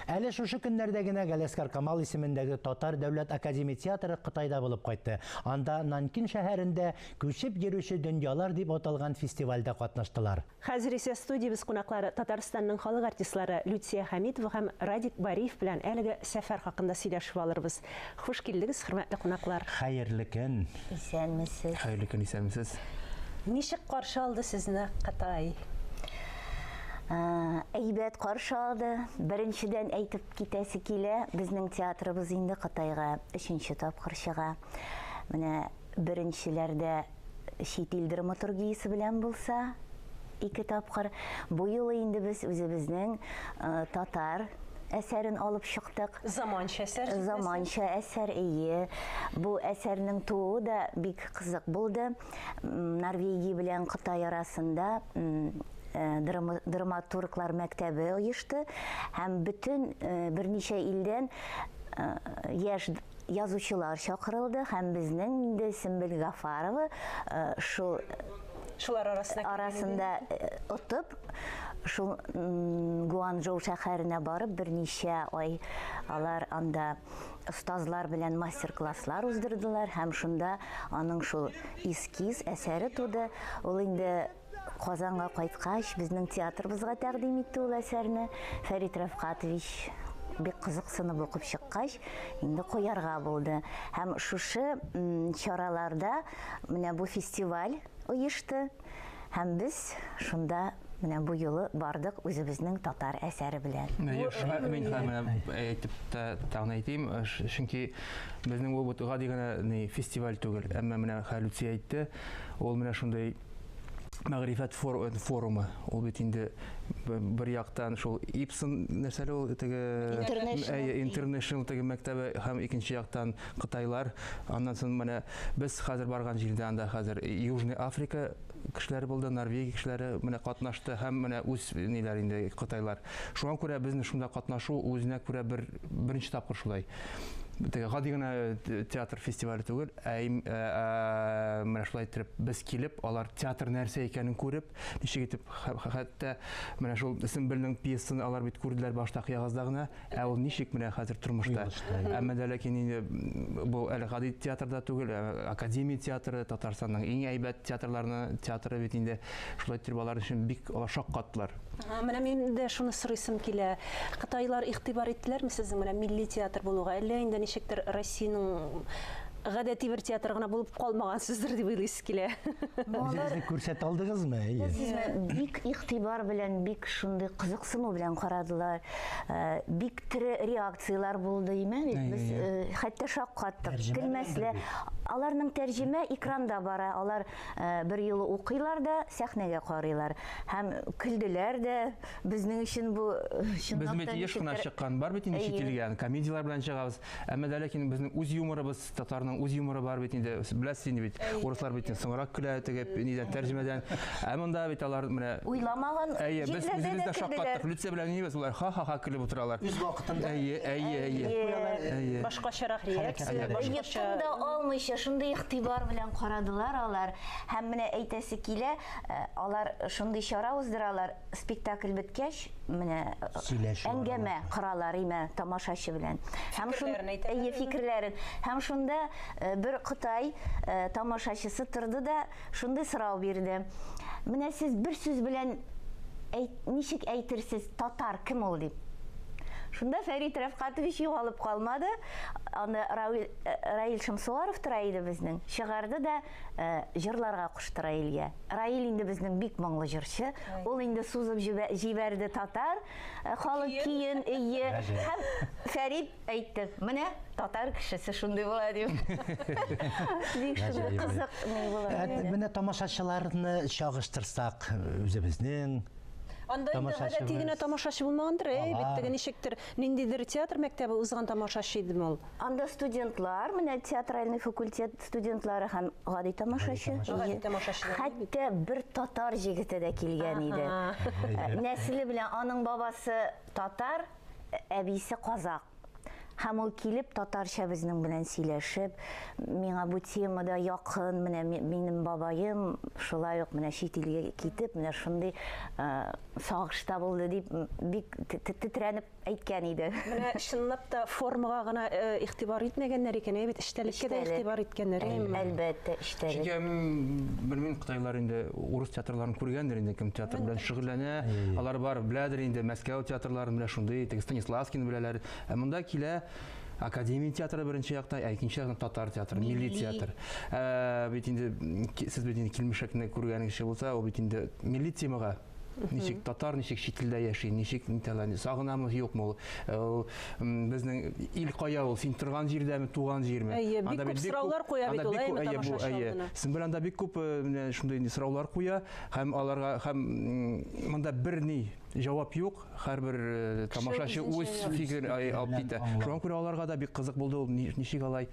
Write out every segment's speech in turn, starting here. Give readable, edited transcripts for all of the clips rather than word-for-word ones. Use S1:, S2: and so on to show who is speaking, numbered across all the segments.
S1: Әле шушы көннәрдә генә Галиәсгар Камал исемендәге Татар дәүләт академия театры Кытайда булып кайтты. Анда Нанкин шәһәрендә Күчеп йөрүче дөньялар дип аталган фестивальдә катнаштылар.
S2: Хәзер исә студиябез кунаклары Татарстанның халык артистлары Люция Хәмитова һәм Радик Бариев белән әлеге сәфәр хакында сөйләшеп алырбыз. Хуш килдегез, хөрмәтле кунаклар!
S1: Хәерле көн!
S3: Исәнмесез!
S4: Хәерле көн, исәнмесез!
S2: Ничек каршы алды сезне Кытай?
S3: Әйбәт каршы алды. Беренчедән әйтеп китәсе килә, безнең театрыбыз инде Кытайга өченче тапкыр чыга. Менә беренчеләрдә чит ил драматургиясе белән булса, ике тапкыр. Бу юлы инде без үзебезнең татар әсәрен алып чыктык.
S2: Заманча әсәр.
S3: Заманча әсәр, ие. Бу әсәрнең тууы да бик кызык булды. Норвегия белән Кытай арасында драматурглар мәктәбе оешты һәм бөтен берничә илдән яшь язучылар чакырылды һәм безнең инде Сөмбел Гафарова шул
S2: шулар арасына
S3: арасында отып, шул Гуанчжоу шәһәренә барып берничә ай алар анда остазлар белән мастер-класслар уздырдылар һәм шунда аның шул эскиз әсәре туды. Ул инде Казанга кайткач, безнең театрыбызга тәкъдим итте ул әсәрне. Фәрит Рәфкатович бик кызыксынып укып чыккач, инде куярга булды. Һәм шушы чараларда менә бу фестиваль оешты. Һәм без шунда менә бу юлы бардык үзебезнең татар әсәре белән.
S4: Мин менә әйтеп тә тагын әйтим, чөнки безнең бу гади генә ни фестиваль түгел, әмма менә Люция әйтте, ул менә шундый мәгърифәт форумы. Ул бит инде бер яктан шул Ипсон нәрсәле ул теге International теге мәктәбе һәм икенче яктан кытайлар. Аннан соң менә без хәзер барган җирдә анда хәзер Южный Африка кешеләре булды, Норвегия кешеләре менә катнашты һәм менә үз ниләр инде кытайлар. Шуңа күрә безнең шунда катнашу үзенә күрә бер беренче тапкыр шулай. Теге гади генә театр фестивале түгел, ә менә шулай иттереп без килеп, алар театр нәрсә икәнен күреп, ничек итеп хәтта менә шул Сөмбелнең пьесасын алар бит күрделәр башта кыягазда гына, ә ул ничек менә хәзер тормышта. Әмма дә ләкин инде бу әле гади театрда түгел, академия театры, Татарстанның иң әйбәт театрларны театры бит инде. Шулай иттереп алар өчен бик алар шаккаттылар.
S2: Менә мин дә шуны сорыйсым килә. Кытайлар игътибар иттеләрме сезнең менә милли театр булуга? Әллә инде ничектер Россиянең гадәти бер театр гына булып калмагансыздыр дип уйлыйсы килә.
S1: Үзегезне күрсәтә алдыгызмы? Әйе.
S3: Беләсезме, бик игътибар белән, бик шундый кызыксыну белән карадылар. Бик тере реакцияләр булды, име? Без хәтта шаккаттык. Көлмәсле. Аларның тәрҗемә экранда бара. Алар Бер юлы укыйлар да, сәхнәгә карыйлар. Һәм көлделәр дә. Безнең өчен бу чынлап
S4: та. Безнең бит еш кына чыккан бар бит инде чит илгә, комедияләр белән чыгабыз. Әмма дә ләкин безнең үз юморыбыз, татарның үз юморы бар бит инде. Беләсез инде бит, урыслар бит соңрак көлә теге нидән тәрҗемәдән. Ә монда бит алар менә
S3: уйламаган
S4: Әйе, без үзебез дә шаккаттык. Люция белән ниебез, улар ха-ха-ха көлеп утыралар.
S1: Үз вакытында.
S4: Әйе, әйе,
S2: әйе. Башкачарак реакция,
S3: башкача. Йотым да алмыйча, шундый игътибар белән карадылар алар. Һәм менә әйтәсе килә, алар шундый чара уздыралар, спектакль беткәч, менә әңгәмә коралар име тамашачы белән.
S2: Һәм фикерләрен әйтәләр.
S3: Әйе, фикерләрен. Һәм шунда бер Кытай тамашачысы торды да шундый сорау бирде. Менә сез бер сүз белән ничек әйтерсез, татар кем ул дип. Шунда Фәрит Рәфкатович югалып калмады. Аны Равил, Раил Шамсуаров тора иде безнең. Чыгарды да җырларга кушты Раилгә. Раил инде безнең бик моңлы җырчы. Ул инде сузып җибәрде татар халык көен, ие. Һәм Фәрит әйтте, менә татар кешесе шундый була дип. Бик шундый кызык ни була.
S1: Менә тамашачыларны чагыштырсак, үзебезнең
S2: Анда инде гадәти генә тамашачы булмагандыр, әй, бит теге ничектер, ниндидер театр мәктәбе узган тамашачы идеме ул?
S3: Анда студентлар, менә театральный факультет студентлары һәм гади тамашачы.
S2: Гади тамашачылар.
S3: Хәтта бер татар җегете дә килгән иде. Нәселе белән аның бабасы татар, әбисе казак. Һәм ул килеп татарча безнең белән сөйләшеп, миңа бу темада якын, менә минем бабаем шулай ук менә чит илгә китеп, менә шундый сагышта булды дип бик тетрәнеп әйткән иде.
S2: Менә чынлап та формага гына игътибар итмәгәннәр икән, әйе бит, эчтәлеккә дә игътибар иткәннәр, әйеме?
S3: Әлбәттә, эчтәлек.
S4: Чөнки белмим, кытайлар инде урыс театрларын күргәндер инде, кем театр белән шөгыльләнә, алар бар беләдер инде, Мәскәү театрларын белә, шундый, теге Станиславскийны беләләр. Ә монда килә Академия театры беренче якта, ә икенче яктан татар театры, милли театр. Бит инде сез бит инде килмешәкне күргән кеше булса, ул бит инде милли темага ничек татар ничек чит илдә яши, ничек нитәләр, сагынамы, юкмы ул? Ул безнең ил кая ул? Син торган җирдәме, туган җирме?
S2: Әйе, бик күп сораулар куя бит ул, әйеме, тамашачы алдына.
S4: Сөмбел анда бик күп менә шундый инде сораулар куя һәм аларга һәм монда берни җавап юк. Һәрбер тамашачы үз фикер алып китә. Шуңа күрә аларга да бик кызык булды ул, ничек алай.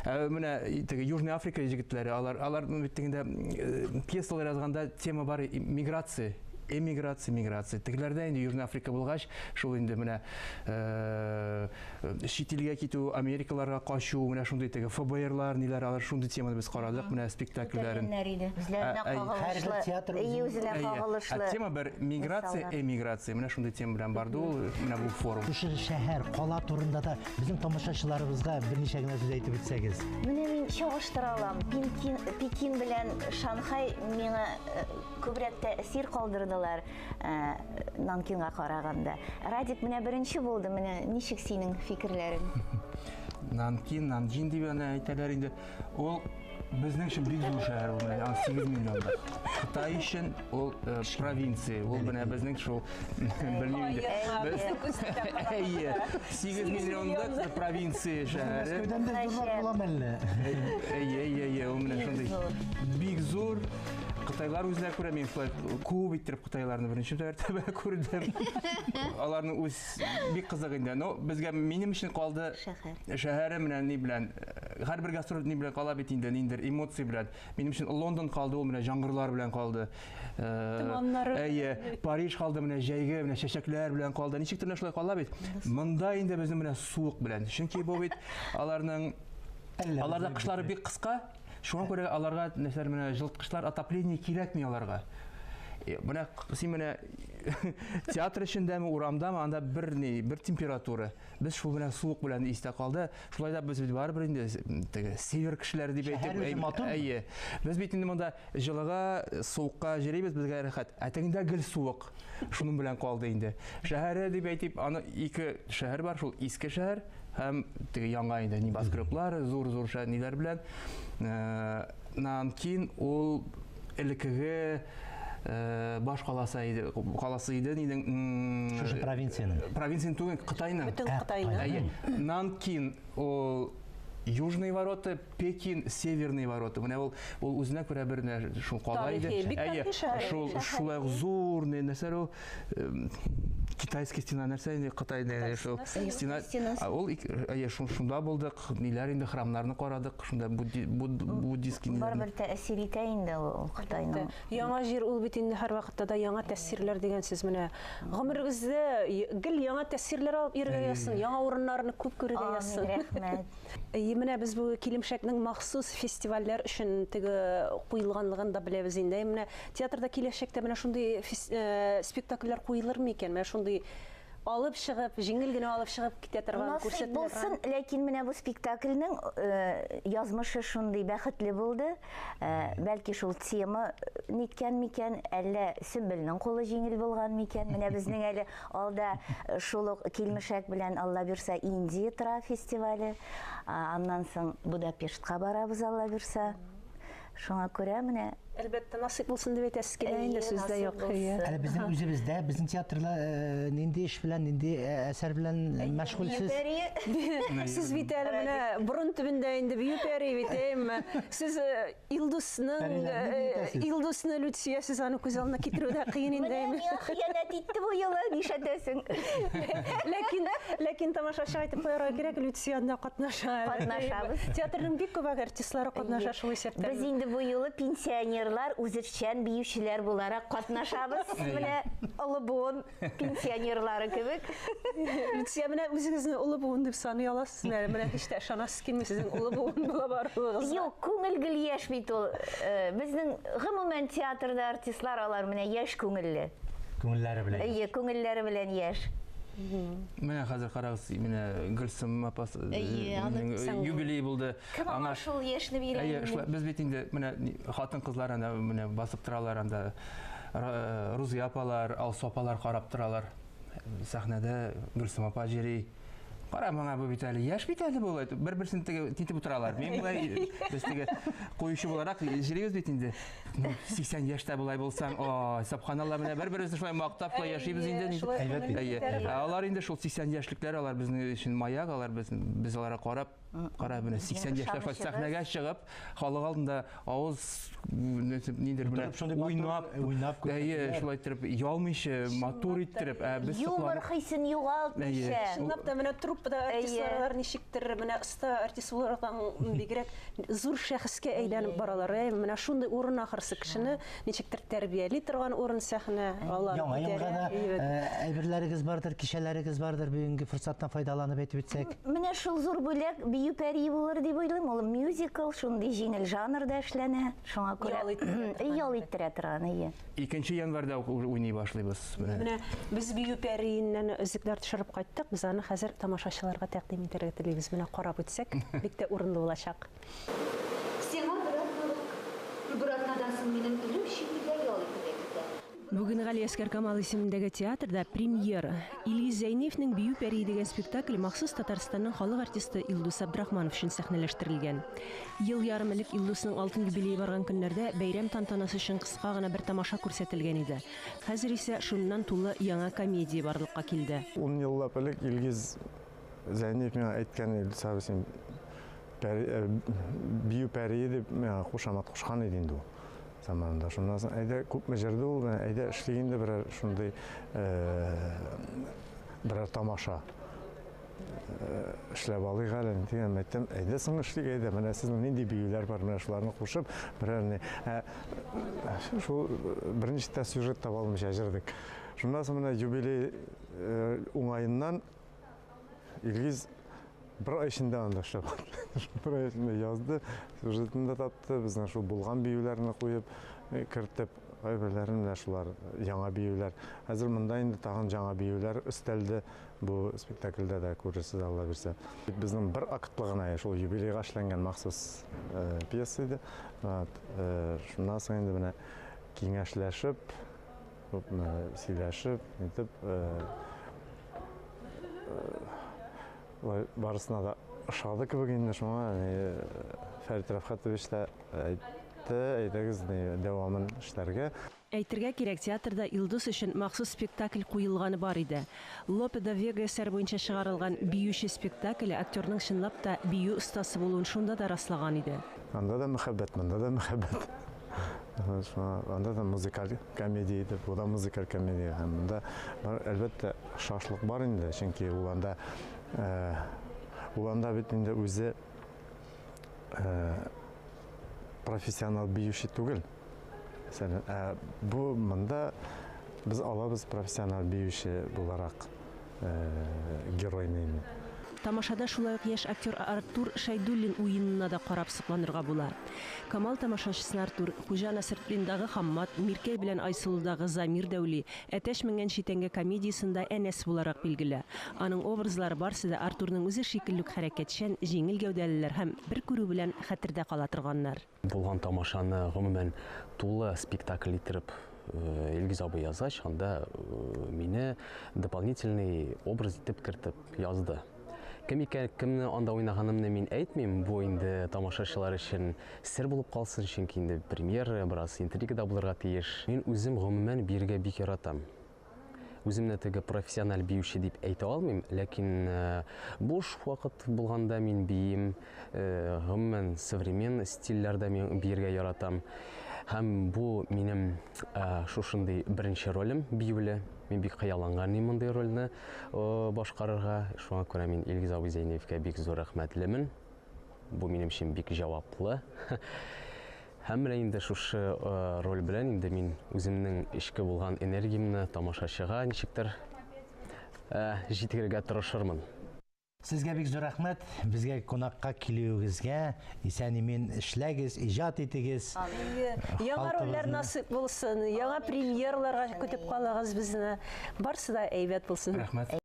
S4: Менә теге Южный Африка җегетләре, алар алар бит тегендә пьесалар язганда тема бар миграция, эмиграция, миграция. Тегеләрдә инде Южный Африка булгач, шул инде менә чит илгә китү, Америкаларга качу, менә шундый теге ФБРлар, ниләр, алар шундый теманы без карадык, менә спектакльләрен.
S3: Күтәргәннәр иде. Үзләренә кагылышлы. Әйе, үзенә кагылышлы.
S4: Ә тема бер миграция, эмиграция. Менә шундый тема белән барды ул, менә бу форум.
S1: Шушы шәһәр, кала турында да безнең тамашачыларыбызга берничә генә сүз әйтеп үтсәгез.
S3: Менә мин чагыштыра алам. Пекин, Пекин белән Шанхай миңа күбрәк тәэсир калдырдылар. Нанкинга караганда. Радик менә беренче булды, менә ничек синең фикерләрең?
S4: Нанкин, Нанҗин дип аны әйтәләр инде. Ул безнең өчен бик зур шәһәр ул, менә 8 миллионлы. Кытай өчен ул провинция, ул менә безнең шул белмим инде. Әйе, 8 миллионлык провинция шәһәре.
S1: Мәскәүдән дә зуррак була мәллә?
S4: Әйе, әйе, әйе, ул менә шундый бик зур. Кытайлар үзләре күрә, мин шулай күп иттереп кытайларны беренче мәртәбә күрдем. Аларның үз бик кызык инде. Но безгә минем өчен калды
S3: шәһәр.
S4: Шәһәре менә ни белән, һәрбер гастроль ни белән кала бит инде, ниндер эмоция белән. Минем өчен Лондон калды, ул менә жаңгырлар белән калды.
S2: Томаннары.
S4: Әйе, Париж калды менә җәйге, менә чәчәкләр белән калды. Ничек төрле шулай кала бит. Монда инде безнең менә суык белән. Чөнки бу бит аларның аларда кышлары бик кыска. Шуңа күрә аларга нәрсәләр менә җылыткычлар, отопление кирәкми аларга. Менә син менә театр эчендәме, урамдамы, анда бер ни, бер температура. Без шул белән суык белән истә калды. Шулай да без бит барыбер инде теге север кешеләре дип әйтеп, әйе. Без бит инде монда җылыга, суыкка йөрибез, безгә рәхәт. Ә тегендә гел суык. Шуның белән калды инде. Шәһәре дип әйтеп, аны ике шәһәр бар, шул иске шәһәр һәм теге яңа инде небоскреблар, зур-зур шәһәр ниләр белән. Нанкин ул элеккеге баш каласы иде, каласы иде нинең
S1: шушы провинциянең.
S4: Провинцияның түгел, Кытайның.
S2: Бөтен Кытайның.
S4: Әйе. Нанкин ул Южные ворота, Пекин, Северные ворота. Менә ул ул үзенә күрә бер шул кала иде.
S2: Әйе,
S4: шул шулай зур нәрсә ул китайский стена нәрсә инде Кытай шул стена. Ул әйе, шунда булдык, ниләр инде храмнарны карадык, шунда буддистский ниләр.
S3: Барыбер тәэсир итә инде ул Кытайның.
S2: Яңа җир ул бит инде һәрвакытта да яңа тәэсирләр дигән сүз менә. Гомерегездә гел яңа тәэсирләр алып йөрергә язсын, яңа урыннарны күп күрергә язсын.
S3: Рәхмәт.
S2: Менә без бу килемшәкнең махсус фестивальләр өчен теге куелганлыгын да беләбез инде. Менә театрда киләчәктә менә шундый спектакльләр куелыр микән? Менә шундый алып чыгып, җиңел генә алып чыгып китә торган күрсәтмәләр
S3: булсын, ләкин менә бу спектакльнең язмышы шундый бәхетле булды. Бәлки шул тема ниткән микән, әллә Сөмбелнең кулы җиңел булган микән? Менә безнең әле алда шул ук килмешәк белән Алла бирса Индия тора фестивале. Аннан соң Будапештка барабыз Алла бирса. Шуңа күрә менә
S2: әлбәттә насыйп булсын дип әйтәсез килә инде, сүз дә юк.
S1: Әле безнең үзебездә, безнең театрда нинди эш белән, нинди әсәр белән мәшгульсез?
S2: Сез бит әле менә борын төбендә инде бию пәри бит, әйеме? Сез Илдусның Илдусны Люция, сез аны күз алдына китерү дә кыен инде.
S3: Менә миңа хыянәт итте бу юлы, нишләтәсең?
S2: Ләкин, ләкин тамашачыга әйтеп куярга кирәк, Люция анда катнаша.
S3: Катнашабыз.
S2: Театрның бик күп артистлары катнаша шул исәптән.
S3: Без инде бу юлы пенсионер Пенсионерлар, үзешчән биючеләр буларак катнашабыз. Менә олы буын пенсионерлары кебек.
S2: Люция, менә үзегезне олы буын дип саный аласызмы әле? Менә һич тә ышанасыз килми сезнең олы буын була баруыгызга.
S3: Юк, күңел гел яшь бит ул. Безнең гомумән театрда артистлар алар менә яшь күңелле.
S1: Күңелләре белән.
S3: Әйе, күңелләре белән яшь.
S4: Менә хәзер карагыз, менә Гөлсем апасы юбилей булды.
S3: Кем аңа шул яшьне бирә?
S4: Әйе, шулай. Без бит инде менә хатын-кызлар анда менә басып торалар анда. Рузия апалар, Алсу апалар карап торалар. Сәхнәдә Гөлсем апа җыри. Кара, моңа бу бит әле яшь бит әле бу. Бер-берсен теге титеп утыралар. Мин болай без теге куючы буларак җырыйбыз бит инде. 80 яшьтә болай булсаң, ой, субханалла, менә бер-беребезне шулай мактап шулай яшибез инде.
S1: Әйбәт бит.
S4: Әйе. Алар инде шул 80 яшьлекләр, алар безнең өчен маяк, алар без без аларга карап, кара менә 80 яшьтә шулай сәхнәгә чыгып, халык алдында авыз ниндер менә уйнап,
S1: уйнап,
S4: әйе, шулай иттереп, ялмыйча, матур иттереп, ә без
S3: юмор хисен югалтмыйча.
S2: Чынлап та менә труппада артистлар алар ничектер менә оста артист буларак бигрәк зур шәхескә әйләнеп баралар. Менә шундый урын ахырсы кешене ничектер тәрбияли торган урын сәхнә.
S1: Алар Яңа елга да әйберләрегез бардыр, кичәләрегез бардыр, бүгенге форсаттан файдаланып әйтеп үтсәк.
S3: Менә шул зур бүләк бию пәрие булыр дип уйлыйм. Ул мюзикл, шундый җиңел жанрда эшләнә. Шуңа күрә ял иттерә торган, әйе.
S4: 2 январьда уйный башлыйбыз.
S2: Менә без бию пәриеннән өзекләр төшереп кайттык. Без аны хәзер тамашачыларга тәкъдим итәргә телибез. Менә карап үтсәк, бик тә урынлы булачак.
S5: Сиңа бер атналык. Бер атнадан соң минем ирем чит илгә ял итәргә китә.
S2: Бүген Галиәсгар Камал исемендәге театрда премьера. Илгиз Зәйниевнең Бию пәрие дигән спектакль махсус Татарстанның халык артисты Илдус Абдрахманов өчен сәхнәләштерелгән. Ел ярым элек Илдусның алтын юбилее барган көннәрдә бәйрәм тантанасы өчен кыска гына бер тамаша күрсәтелгән иде. Хәзер исә шуннан тулы яңа комедия барлыкка килде.
S6: 10 еллап элек Илгиз Зәйниев миңа әйткән иде, Илдус абый, син бию пәрие дип миңа кушамат кушкан иде инде ул заманында. Шуннан соң әйдә күпме җырды ул, әйдә эшлик инде берәр шундый берәр тамаша эшләп алыйк әле дигән әйттем. Әйдә соң эшлик, әйдә, менә сезнең нинди биюләр бар, менә шуларны кушып, берәр ни. Шул берничә тә сюжет таба алмыйча җырдык. Шуннан соң менә юбилей уңаеннан Илгиз бер ай эчендә анда эшләп алды. Бер ай эчендә язды, сюжетын да тапты, безнең шул булган биюләрне куеп, кертеп, кайберләрен менә шулар яңа биюләр. Хәзер монда инде тагын яңа биюләр өстәлде. Бу спектакльдә дә күрерсез, Алла бирсә. Безнең бер актлы гына шул юбилейга эшләнгән махсус пьеса иде. Шуннан соң инде менә киңәшләшеп, күпме сөйләшеп, нитеп, барысына да ошады кебек инде шуңа Фәрит Рәфхәтович та әйтте, әйдәгез дәвамын эшләргә.
S2: Әйтергә кирәк, театрда Илдус өчен махсус спектакль куелганы бар иде. Лопе да Вега әсәре буенча чыгарылган Биюче спектакле актерның чынлап та бию остасы булуын шунда да раслаган иде.
S6: Анда да мәхәббәт, монда да мәхәббәт. Анда да музыкаль комедия иде, бу да музыкаль комедия. Һәм монда әлбәттә шашлык бар инде, чөнки ул анда бит инде үзе профессионал биюче түгел. Мәсәлән, бу монда без алабыз профессионал биюче буларак геройны инде.
S2: Тамашада шулай ук яшь актер Артур Шайдуллин уенына да карап сокланырга була. Камал тамашачысына Артур Хуҗа Насретдиндагы Хаммат, Миркәй белән Айсылудагы Замир Дәүли, Әтәч менгән читәнгә комедиясендә Әнәс буларак билгеле. Аның образлары барсы да Артурның үзе шикелле үк хәрәкәтчән, җиңел гәүдәлеләр һәм бер күрү белән хәтердә кала торганнар.
S7: Булган тамашаны гомумән тулы спектакль иттереп Илгиз абый язгач, анда мине дополнительный образ итеп кертеп язды. Кем икән, кемне анда уйнаганымны мин әйтмим, бу инде тамашачылар өчен сер булып калсын, чөнки инде премьера, бераз интрига да булырга тиеш. Мин үзем гомумән биергә бик яратам. Үземне теге профессиональ биюче дип әйтә алмыйм, ләкин буш вакыт булганда мин биим, гомумән современный стильләрдә мин биергә яратам. Һәм бу минем шушындый беренче ролем биюле. Мин бик хыялланган идем мондый рольне башкарырга. Шуңа күрә мин Илгиз абый Зәйниевкә бик зур рәхмәтлемен. Бу минем өчен бик җаваплы. Һәм менә инде шушы роль белән инде мин үземнең эчке булган энергиямне тамашачыга ничектер җиткерергә тырышырмын.
S1: Сезгә бик зур рәхмәт, безгә кунакка килүегезгә. Исән-имин эшләгез, иҗат итегез.
S2: Яңа рольләр насыйп булсын, яңа премьераларга көтеп калыгыз безне. Барсы да әйбәт булсын.
S4: Рәхмәт.